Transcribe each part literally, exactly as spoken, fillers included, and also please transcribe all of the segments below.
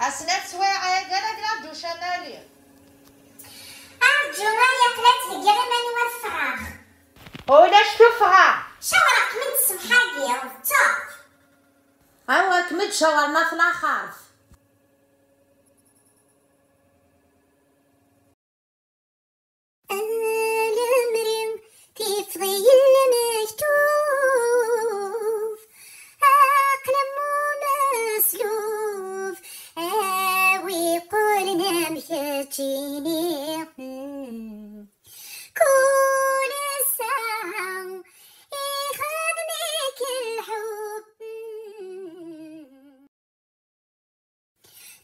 Ass n at swiɛid ara d-nadu canali. Arǧu, ay aql-ak theggiḍ iman-iw ad ffɣeɣ. Ulac tuffɣa. Cawreɣ-kem-id ṣṣbeḥ-agi, d ṭṭaq. Awa kem-id cawren at laxert. A lemri tifeḍ-iyi lmektub, aqlam umeslub, a wi qqlen am keččini. Kul ssaɛa ixdem-ik lḥub.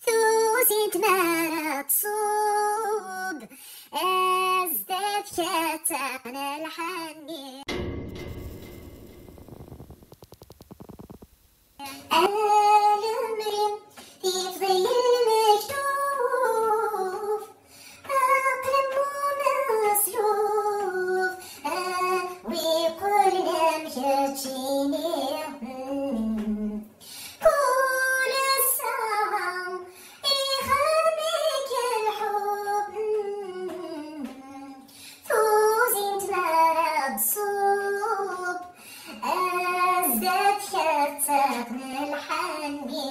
Tuzint mi ara tṣub, as-d ad k-ttaqen lḥenni. A lemri tifeḍ-iyi lmektub, aqlam umeslub, a wi qqlen am keččini. Kul ssaɛa ixdem-ik lḥub, tuzint mi ara tṣub, as-d ad k-ttaqen lḥenni.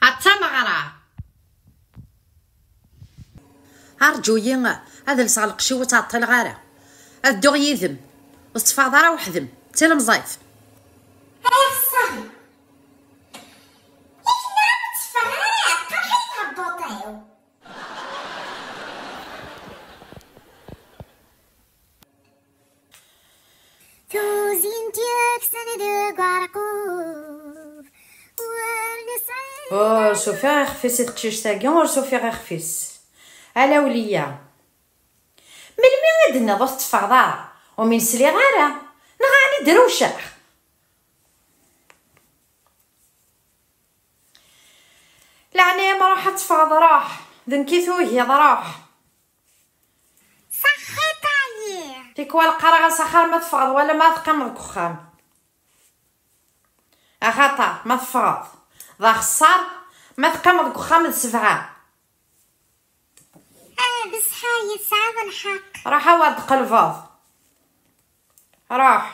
A d tameɣra. Arǧu-yi ad lseɣ lqecc-iw, ur ttɛeṭṭileɣ ara. Ad dduɣ yid-m. Ur tetteffɣeḍ ara weḥd-m, d tilemẓit. Ay xeṣṣaṛi! Yak nniɣ-am ur tteffɣeɣ ara, tqerḥ-iyi tɛebbuṭ-iw. Tuzint yekksen deg uɛerqub, ur nesɛi. Ur s-ufiɣ ixef-is i teqcict-agi, ur s-ufiɣ ixef-is. Ala awliya. Melmi i d-tenniḍ ur tetteffɣeḍ ara? Umi n-sliɣ ara, neɣ ɛni drewceɣ? Leɛnaya-m ruḥ ad teffɣeḍ, ruḥ. D nekk i tugiḍ, ruḥ. Ṣaḥḥit-ayi. Tikwal qqareɣ-as axir ma teffɣeḍ wala ma teqqimeḍ deg uxxam. Axaṭer ma teffɣeḍ d axeṣṣar, ma teqqimeḍ deg uxxam d sebɛa. Ah, d ṣṣeḥ-ayi, tesɛiḍ lḥeqq. Ruḥ a wer d-tqelbeḍ. Ruḥ.